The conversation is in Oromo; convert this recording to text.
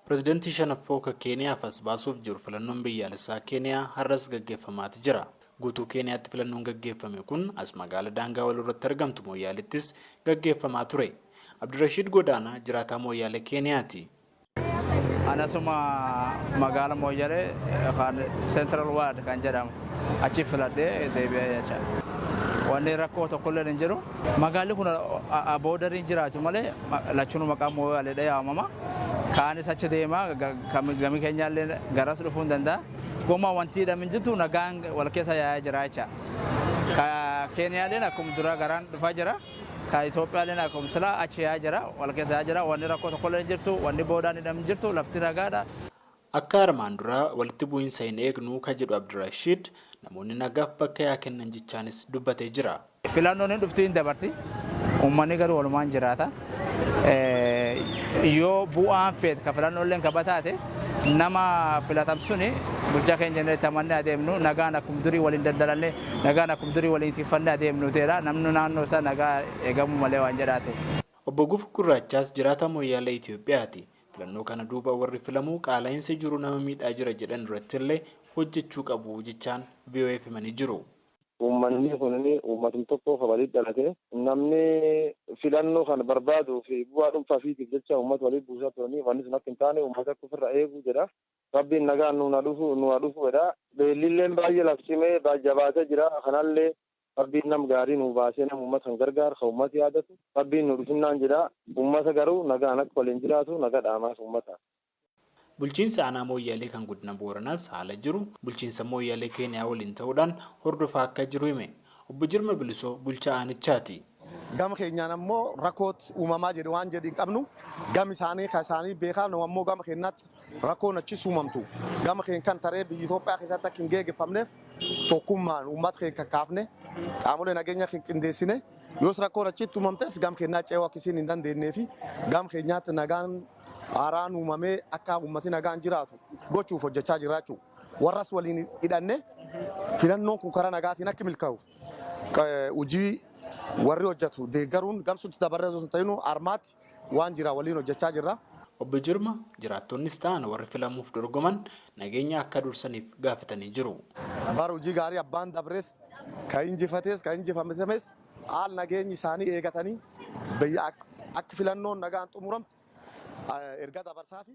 Pireezidantii shanaffoo kan Keeniyaaf as baasuuf jiru filannoon biyyaalessaa Keeniyaa har'as gaggeeffamaati jira. Guutuu Keeniyaatti filannoon gaggeeffame kun as magaala daangaa walirratti argamtu Mooyyaaleettis gaggeeffamaa ture. Abdirashiid Godaanaa jiraataa Mooyyaalee Keeniyaati. Anasuma magaala Mooyyalee kan Central Ward kan jedhamu achi filadhee deebi'ee jecha. Wanni rakkoo tokkollee hin jiru. Magaalli kun borderiin jiraatu malee lachuu maqaa Mooyyaleedha yaamama. Kaanis achi deema, gami keenyaallee garas dhufuu hin danda'a. Goma wanti hidhamin jirtu, nagaan wal keessa yaa'aa jira jecha. Keeniyaaleen akkuma dura garaan dhufaa jira. Ka Itoophiyaaleen akkuma silaa achi yaa'aa jira, wal keessa yaa'aa jira. Wanni rakkoo tokkollee hin jirtu, wanni boodaan hidhamin jirtu, lafti nagaadha. Akka armaan duraa walitti bu'iinsa hin eegnu kan jedhu Abdirashiid, namoonni nagaaf bakka yaa kennan jechaanis dubbatee jira. Filannoon hin dhuftu, hin dabarti. Uummanni garuu walumaan jiraata. Yoo bu'aan feet ka filannoo ka bataate, nama filatam suni bulchaa keenya jennee itti amannee adeemnu, nagaan akkuma durii waliin daldalanne, nagaan akkuma durii waliin siffannee adeemnu ta'edha. Namni naannoo isaa nagaa eegamuu malee waan jedhaate. Obbo Gufu Gurraachaas jiraataa Mooyyaalee Itoophiyaati. Filannoo kana duuba warri filamuu qaala'insa jiru nama miidhaa jira jedhan irratti illee hojjechuu qabu jechaan VOAf himanii jiru. Uummanni kun uummatni tokko walitti dhalate, namni filannoo kana barbaaduu fi bu'aa dhuunfaa fiitiif jecha uummata walitti buusaa turanii, wanni sun akka hin taane uummata akka ofirra eeguu jedha. Rabbiin nagaan nu dhufu nu dhufu jedha. Beellilleen baay'ee labsimee jabaatee jira. Kanallee Rabbiin nam gaarii nu baasee, nama uummata kan gargaaru, kan uummata yaadatu Rabbiin nu dhufinnaan jedha. Uummata garuu nagaan akka waliin jiraatu naga dhaamaas uummata. Bulchiinsa aanaa Mooyyaalee kan godina Booranaas haala jiru bulchiinsa Mooyyaalee Keeniyaa waliin ta'uudhaan hordofaa akka jiru hime. Obbo Jirma Bilisoo bulchaa aanichaati. Gama keenyaan ammoo rakkoot uumamaa jedhu waan jedhu hin qabnu. Gama isaanii kan isaanii beekaa, nu ammoo gama keenyaatti rakkoon achis uumamtu gama keenya kan taree biyya Itoophiyaa keessatti akka hin geeggeeffamneef tokkummaan uummata keenya kakkaafne, qaamolee nageenya keenya qindeessine, yoos rakkoon achitti uumamtes gama keenyaa ce'uu akka isiin hin dandeenyee fi gama keenyaatti nagaan haaraan uumamee akka uummati nagaan jiraatu gochuuf hojjechaa jira jechuudha. Warras waliin hidhanne filannoon kun karaa nagaatiin akka milkaa'uuf hojii warri hojjetu deeggaruun gamsutti dabarree osoo hin ta'in armaatti waan jira waliin hojjechaa jirra. Obbo Jirma jiraattonnis ta'an warri filamuuf dorgoman nageenya akka dursaniif gaafatanii jiru. Bara hojii gaarii abbaan dabrees, kan injifates kan injifatames, haal nageenyi isaanii eegatanii biyya akka filannoon nagaan xumuramtu erga dabarsaa fi